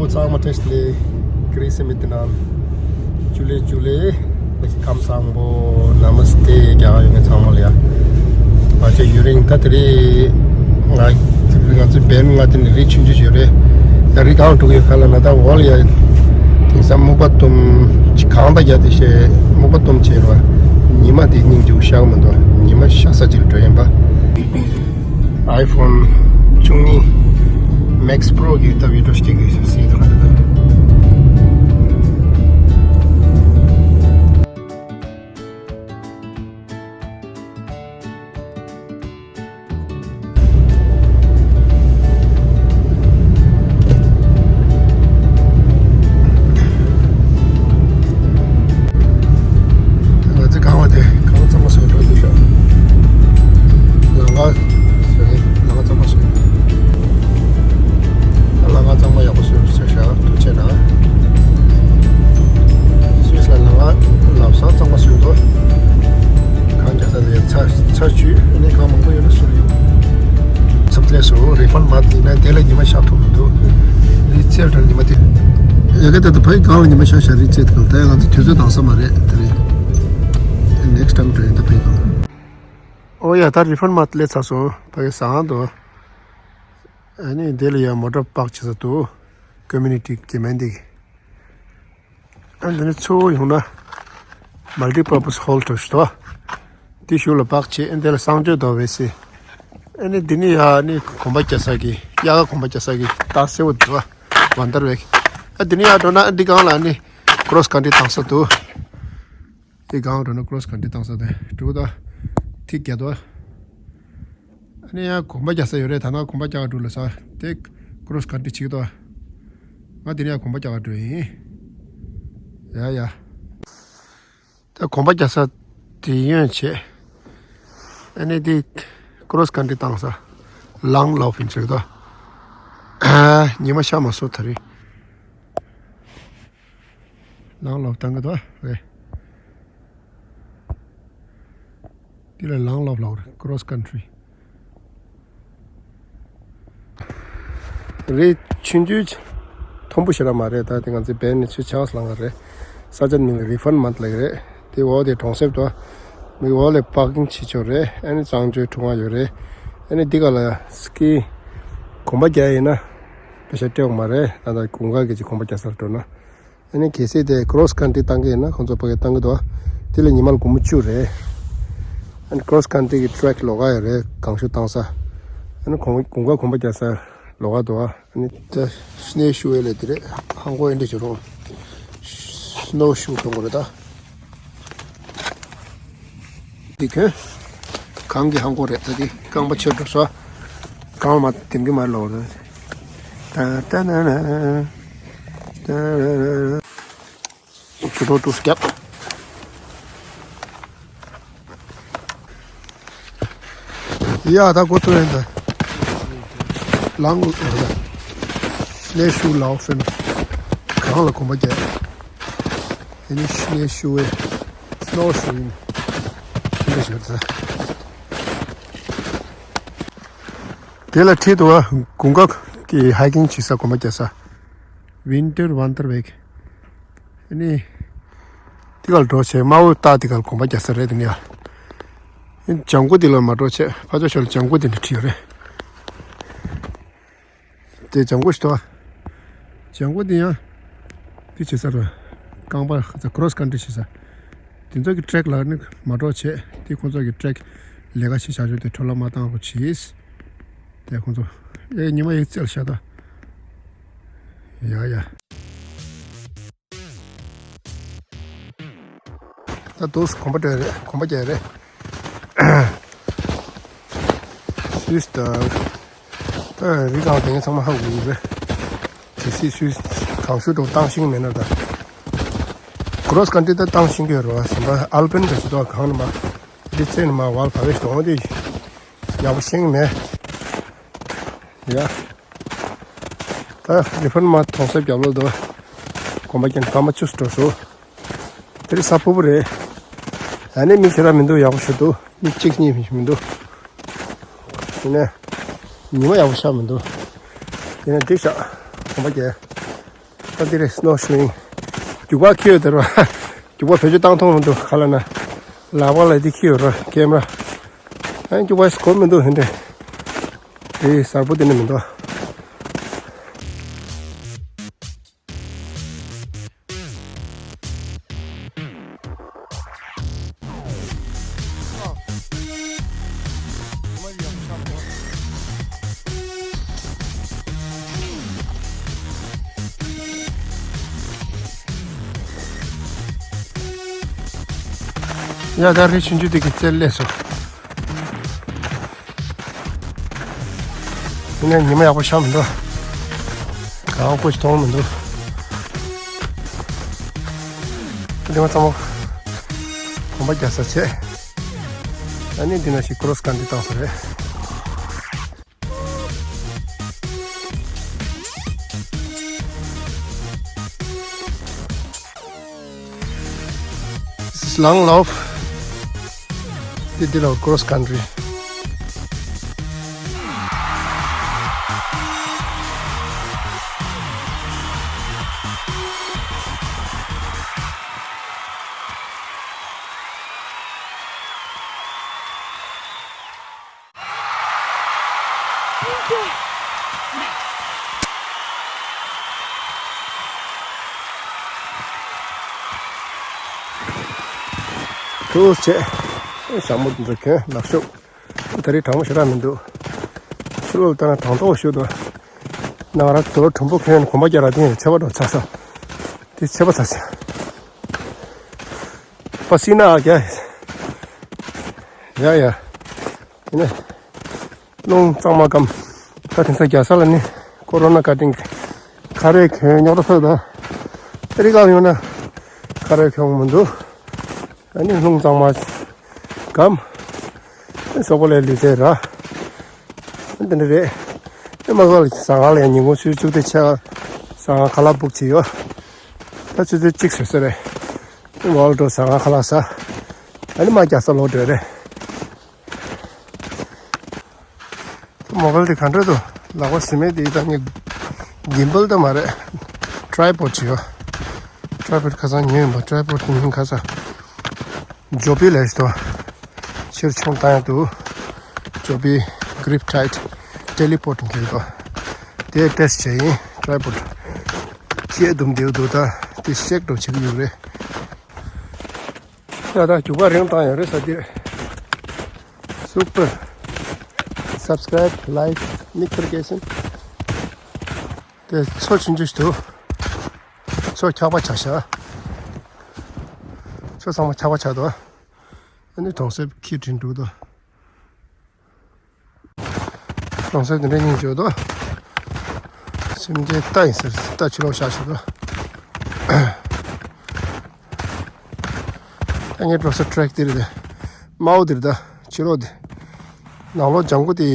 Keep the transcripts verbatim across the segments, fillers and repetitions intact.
གཙང་མ་བཀྲ་ཤིས་བདེ་ལེགས། ཀི་རི་སི་མི་ཏི་ནང་། ཇུ་ལེ་ཇུ་ལེ། ཁམས་བཟང་པོ། ན་མ་སྟེ། རྒྱ་གར་ཡོད་མཁན་ཚང་མ་ལ་ཡ། ང་ཚོ་ཡུན་རིང་ད་དེ་རིང་ང་ང་ཚོ་བན་ང་དེ་ནི་རི་ཆུང་ཆུང་ཞིག་རེད། ད་རི་གང་འགྲོ་གི་ཡོད་ག་ལ་ན། ད་འོག་ལ་ཡ། དེང་སང་སྨུག་པ་གཏུམ་ཅིག་གང་ད་རྒྱ་དེ་ཤེས། སྨུག་པ་གཏུམ་བྱས་རོ། ཉི་མ་དེ་སྙིང་རྗེ་པོ་ཤར་གི་མི་འདུག་ཉི་མ་ཤར་ས་ཅིག་ལ་འགྲོ་ཡིན་པ། iPhone བཅུ་གཉིས་Max Pro གི་ལྟ་བུའི་འགྲོ་སྐྱིད་ཀྱི་སྲིད་དུ། ང་ཚོ་གང་བ་དེ་གང་གཙང་མ་བཟོས་འགྲོ་འདུག་ཤག་ལམ་ཁ་བཟོས། ལམ་ཁ་གཙང་མ་བཟོས། ལམ་ཁ་གཙང་མ་ཡག་པོ་བཟོས་བཟོས་ཤག་ཐུགས་རྗེ་གནང་། སུད་སི་ལ་ལམ་ཁ་ལམ་སང་གཙང་མ་བཟོས་འདུག་གང་རྒྱག་ས་དེ་ཚ་ཚ་ཆུ་ནི་གང་མང་པོ་ཡོད་ན་སུ་ལ་ཡོད། ཚབ་ལས་སུ་རི་ཕན་མ་དེ་ན་དེ་ལ་ཉི་མ་ཤར་ཐུབ་མི་འདུག་རི་རྩེ་དང་ཉི་མ་དེ། ཡ་གི་ད་ལྟ་ཕ་གི་གང་ལ་ཉི་མ་ཤར་ཤར་རི་རྩེ་དེ་གང་ད་ཡ་ང་ཚོ་དུས་ཚོད་འདང་ས་མ་རེད་དེ་རེད། Next time འགྲོ་ཡིན་ད་ཕ་གི་གང་། ཨོ་ཡ་ད་རི་ཕན་མ་སླེབས་ཚར་སོང་། ཕ་གི་བཟང་འདུག་ཨ་ནི་དེ་ལ་ཡ་མོ་ཊ་པག་བྱེད་ས་འདུག Community གི་མེན་དེ་གི། ཨ་འདི་ནི་གཙོ་བོ་ཡོང་ན་Multi Purpose Hall འགྲོ་ཞུ་དོ། དེ་ཞུ་ལ་བག་བྱེད་ཨ་འདི་ལ་གསང་སྤྱོད་དོ་བས་སི། ཨ་ནི་འདི་ནི་ཡ་ནི་གོམ་པ་རྒྱག་ས་གི་དབྱར་ཁ་གོམ་པ་རྒྱག་ས་གི་རྟགས་གསལ་བོ་འདུག་བ། ཝན་ཏར་བེག་ཨ་འདི་ནི་ཡ་འགྲོ་ན་ཨ་འདི་སྒང་ལ་ནི་Cross Country བཏང་ས་འདུག་དེ་སྒང་འགྲོ་ན་Cross Country བཏང་ས་དེ་འགྲོ་ད། ཐིག་རྒྱག་དོ། ཨ་ནི་ཡང་གོམ་པ་རྒྱག་ས་ཡོད་རེད། ད་ནང་གོམ་པ་རྒྱག་ག་འགྲོ་ལ་ས་དེ་Cross Country བྱེད་ཀྱི་འདུག་ང་དེ་ནས་ཡང་གོམ་པ་རྒྱག་ག་འགྲོ་ཡིན། ཡ་ཡ། ད་གོམ་པ་རྒྱག་ས་དེ་གཡོན་བྱས། ཨ་ནི་དེ་Cross Country བཏང་ས། ལང་ལོབ་ཡིན་ཚོད་དོ། ཉི་མ་ཤར་མ་སོང་ད་རེས། ལང་ལོབ་བཏང་གི་འདུག་རེད། འདི་ལ་ལང་ལོབ་ལབ་རེད། Cross Country རེད། ཆུང་ཆུང་མཐོན་པོ་ཞེ་དྲག་མ་རེད། ད་དེ་ང་ཚོའི་བན་ནི་ཆུ་ཆང་ལང་གི་རེད། ས་ཆ་མིང་ལ་Reef Front Mount ལབ་ཀྱི་རེད། དེ་འོག་དེ་གྲོང་གསེབ་དོ། མི་འོག་ལ་པར་ཀིང་བྱེད་ཆོག་རེད། ཨ་ནི་གཙང་སྤྱོད་ཁྲུང་བ་ཡོད་རེད། ཨ་ནི་འདི་ག་ལ་ski གོམ་པ་རྒྱག་ཡིན་ན། པེ་ཤ་སྤྲད་འོང་མ་རེད། ད་ལྟ་དགུན་ཁ་གི་ཅིག་གོམ་པ་རྒྱག་སར་འགྲོ་ན། ཨ་ནི་གལ་སྲིད་དེ་Cross Country བཏང་གི་ཡིན་ན་ཁོང་ཚོ་ཕ་གི་བཏང་གི་འདུག་དེ་ལ་ཉི་མ་ལ་སྒོར་མོ་བཅུ་རེད། ཨ་ནི་Cross Country གི་track ལོགས་ཀ་ཡོད་རེད། གང་ཤུ་བཏང་ས། ཨ་ནི་གོམ་དགུན་ཁ་གོམ་པ་རྒྱག་ས་ལོགས་ཀ་འདུག་ཨ་ནི་ད་སི་ནེ་ཤུ་ཨེ་ལ་དེ་རེད། ཧང་གོ་ཨེ་འདྲ་བྱེད་རོགས། སི་ནོ་ཤུ་གཏོང་དགོས་རེད་ད། འདི་ཁོས་གངས་ཀྱི་ཧང་གོ་རེད། ད་འདི་རྐང་པ་ཆེར་འགྲོ་ས། གངས་མ་དེང་གི་མ་ལོག་རེད། ད་ད་ན་ན་ད་ན་ན་ཆུ་ཐོག་ཏུ་སྐྱབས། ཡ་ད་གོ་ཐུ་ཡན་ད་ལང་ལ་སི་ནེ་ཤུ་ལའོ་ཧྥན་གངས་ལ་གོམ་པ་རྒྱག་ཡིན་ནི་སི་ནེ་ཤུ་ཨེ། སི་ནོ་ཤུ་ཡིན། ཨེ་འདྲ་ཞིག་རེད། དེ་ལ་འཁྲིས་དུ་བ་དགུན་ཁ་གི་hiking བྱེད་ས་གོམ་པ་རྒྱག་ས། Winter Wanderweg ཨ་ནི། དེ་ག་ལ་འགྲོ་བྱས་དམར་པོ་རྟགས་དེ་ག་ལ་གོམ་པ་རྒྱག་ས་རེད་དེ་ནི་ཡ། ཨ་ནི་ལྗང་གུ་དེ་ལ་མ་འགྲོ་བྱས་ཕར་ཕྱོགས་ཕྱོགས་ལ་ལྗང་གུ་དེ་འདྲ་བྲིས་ཡོད་རེད། དེ་ལྗང་གུ་ཞིག་འདུག་ལྗང་གུ་དེ་ཡང་། དེ་བྱེད་ས་རེད། རྐང་པ་ཁ་ཚ་cross country བྱེད་ས། དེ་ཚོ་གི་track ལ་ནི་མ་འགྲོ་བྱས་དེ་ཁོང་ཚོ་གི་track ལས་ཀ་བྱེད་བྱ་ཆོག་དེ་འཕྲོ་བརླག་མ་བཏང་རོགས་གྱིས། དེ་ཁོང་ཚོ་ཨེ་ཉི་མ་ཡི་རྩེར་བཞག་ད། ཡ་ཡ། ད་དུས་གོམ་པ་སྤྲད་རེད། གོམ་པ་རྒྱག་རེད། སུས་ད། ད་རི་སྒང་དེ་ཚང་མ་ཧ་གོ་གི་རེད། གལ་སྲིད་སུས་གང་ཤུ་དུ་བཏང་ཤེས་ཀྱི་མེད་ན་ད། cross country ད་བཏང་ཤེས་ཀྱི་ཡོད་རེད་བ། ཟིན་པ་ཨལ་པན་ག་ཞིག་ཏོ་གང་ནི་མ། འདི་ཚེ་ནི་མ་ཝལ་བ་བེ་ཞིག་ཏོ་འོང་དེ། ཡག་པོ་ཤེས་ཀྱི་མེད། ཡ། ད་རི་ཕན་མ་མཐོང་ས་རྒྱབ་ལོ་དོ། གོམ་པ་ཀྱང་སྐར་མ་བཅུ་འགྲོ་སོ། དེ་རིང་ས་ཕོར་པོ་རེད། ཨ་ནི་མི་ཁྱེད་རང་མི་འདུག་ཡག་པོ་ཞིག་འདུག་མི་གཅིག་གཉིས་མི་ཞིག་མི་འདུག་དེ་ནས་ཉི་མ་ཡག་པོ་ཤར་མི་འདུག་དེ་ནས་འགྲིག་ཤག་གོམ་པ་རྒྱག་ད་འདི་རེད། སི་ནོ་ཤུ་ཡིང་། རྒྱུག་པ་ཁྱེར་ཡོད་དེ་ར། རྒྱུག་པ་བེད་སྤྱོད་བཏང་མཐོང་མི་འདུག་ག་ལ་ན། ལག་པ་ལ་འདི་ཁྱེར་ཡོད་ར་ཀེམ་ར། ཨ་རྒྱུག་པ་གོ་མི་འདུག་ཧེ་འདྲ། དེ་གསར་པོ་དེ་ནི་མི་འདུག་ཡ་ད་རེ་ཆུང་ཆུང་དེ་གི་རྩེར་སླེབས་སོང་། ཡིན་ནའི་ཉི་མ་ཡག་པོ་ཤར་མི་འདུག་གང་ཀོ་ཞིག་མཐོང་མི་འདུག་དེ་མ་ཚང་མ་གོམ་པ་རྒྱག་ས་བྱས། ཨ་ནི་འདི་ན་ཞིག་ཀོ་རོ་སི་ཀན་ཊི་བཏང་ས་རེད། This is long lauf. འདི་འདི་ལ་cross country. ཐུགས་རྗེ་ཆེ། ཞྭ་མོ་འདི་ཚོ་གྱོན་ལག་ཤོག་ད་རེས་གྲང་མོ་ཞེ་དྲག་མི་འདུག་ཕྱི་ལོགས་ལ་ལྟ་ན་གྲང་ཏོག་ཞུ་འདུག་ང་རང་དུ་ལོ་གྲུང་པོ་གྱོན་གོམ་པ་རྒྱག་ར་དེ་ཚད་པ་འགྲོ་ཚར་སོང་། དེ་ཚད་པ་ཚར་སོང་། པ་སི་ན་རྒྱ། ཡ་ཡ། ཡིན་ན། རླུང་གཙང་མ་སྐམ། ད་དེང་སང་རྒྱ་ས་ལ་ནི་ཀོ་རོ་ན་བཀའ་དྲིན་གྱིས་ཁ་རས་གྱོན་རྙོག་དྲ་ཚ་དང་། ཨ་རི་ཀ་ཡོང་ན་ཁ་རས་གྱོན་མི་འདུག་ཨ་ནི་རླུང་གཙང་མ་སྐམ། སོག་པོ་ལས་ལུས་རྩལ་ར། འདི་འདྲ་རེད། ཨེ་མ་གོ་ཟ་ཁང་ལ་ཡང་ཉིན་གུང་ཆུ་བཅུ་དེ་ཆ་ཟ་ཁང་ཁ་ལག་བུག་བྱས་ཡོད། ད་ཆུ་ཚོད་གཅིག་ཟེར་ས་རེད། ཨེ་མ་གོ་འགྲོ་ཟ་ཁང་ཁ་ལག་ཟ། ཨ་ནི་མ་རྒྱག་ས་ལོག་འགྲོ་རེད། མོ་བལ་དེ་ག་འདྲ་འདུག་ལག་པ་ཟིན་མེད་དེ་ད་ངས་གིམ་བལ་ད་མ་རེད། ཊྲའི་པོཌ་བྱས་ཡོད། ཊྲའི་པོཌ་ཁ་སང་ཉོས་ཡིན་པ། ཊྲའི་པོཌ་དེ་མིང་ཁ་སང་ཇོ་པི་ལས་ཤི་དོ། ཕྱིར་ཆུང་བཏང་ཡག་འདུག་ཇོ་པི་གྷི་རིབ་ཊའིཊ་ཊེ་ལི་པོཌ་འགེལ་དོ། དེ་ཊེསཊ་བྱས་ཡིན། ཊྲའི་པོཌ་ཁྱེད་དུམ་བདེའུ་འདུག་ད་དེ་ཤེག་འགྲོ་བྱེད་ཀྱི་ཡོད་རེད། ད་ལྟ་རྒྱུག་པ་རིང་བཏང་ཡོད་རེད་ས་དེར། སུ་པར། སབ་སི་ཀ་རའིབ། ལའིཀ། ནོ་ཊི་ཕི་ཀེ་ཤན། དེ་མཚོ་ཆུང་ཆུང་ཞིག་འདུག་མཚོ་འཁྱག་པ་ཆགས་ཤག་མཚོ་ཚང་མ་འཁྱག་པ་ཆགས་འདུག་ཨ་ནི་གྲོང་གསེབ་ཁྱི་བྲིན་འདུག་དོ། གྲོང་གསེབ་དེ་འདྲ་སྙིང་རྗེ་པོ་འདུག་སེམས་ཅན་རྟ་ཡིན་ཟེར། རྟ་ཕྱི་ལོགས་བཞག་བཞག་འདུག་ད་ངའི་འགྲོ་ས་ཊྲེག་དེ་རེད། དམའ་བོ་དེ་རེད། ད་ཕྱི་ལོགས་དེ། ནང་ལོགས་ལྗང་ཁུ་དེ།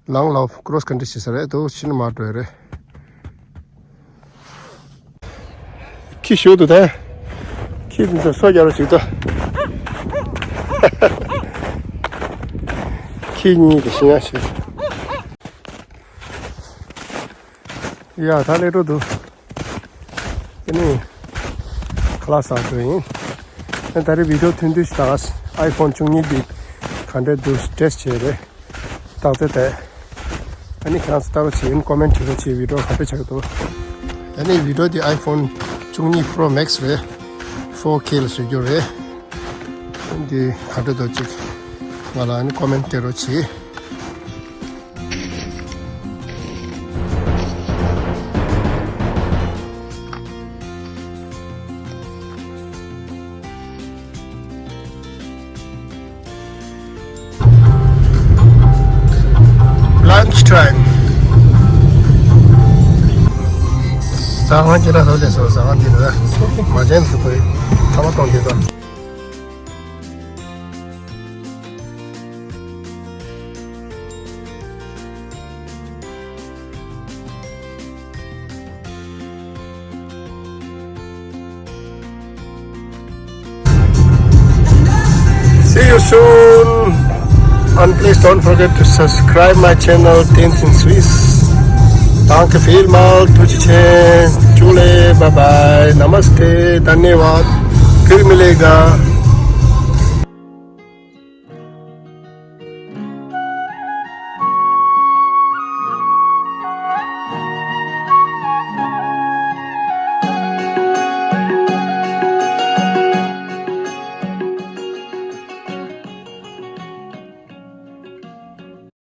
ལང་ལ་ཀོ་རོ་སི་ཀན་ཊི་རི་བྱེད་ས་རེད་དོ། ཕྱི་ནས་མར་འགྲོ་ཡ་རེད། ཁྱི་ཞོག་འདུག་ད། ཁྱི་འདི་ཚོ་སོ་རྒྱག་རོགས་བྱེད་དོ། ཁྱི་གཉིས་དེ་ཤི་ཡ་ཤི། ཡ་ད་སླེབས་འགྲོ་འདུག་དེ་ནི་ཁ་ལག་ཟ་འགྲོ་ཡིན། ད་རེས་བི་ཌིའོ་ཐུང་ཐུང་ཞིག་བཏང་། ཨའི་ཕོན་བཅུ་གཉིས་འདི་ག་འདྲས་འདུག་ཊེསཊ་བྱས་རེད། བཏང་ཚེ་དེ། ཨ་ནི་ཁྱེད་རང་ཚོ་ལྟ་རོགས་བྱེད། ཀོ་མེན་ཊི་བྱེད་རོགས་བྱེད། བི་ཌིའོ་ག་འདྲས་ཆགས་འདུག་ཨ་ནི་བི་ཌིའོ་འདི་ཨའི་ཕོན་བཅུ་གཉིས་པྲོ་མེག་སི་རེད། ཕོར་ཁེ་ལ་བཟོ་རྒྱུ་རེད། འདི་ག་འདྲས་འདུག་ཅིག་ང་ལ་ཨ་ནི་ཀོ་མེན་ཊི་སྤྲད་རོགས་བྱེད། Lunch time. ཟ་ཁང་ཅི་ལ་ཐོག་ལས་སོ། ཟ་ཁང་འདི་ལ་མ་བྱན་སུ་ཁོའི་ཐ་མ་གཏོང་གི་དོ། See you soon. And please don't forget to subscribe my channel, Teens in Swiss. Danke vielmals, ཐུགས་རྗེ་ཆེ། ཇུ་ལེ། Bye bye, Namaste, धन्यवाद, फिर मिलेगा।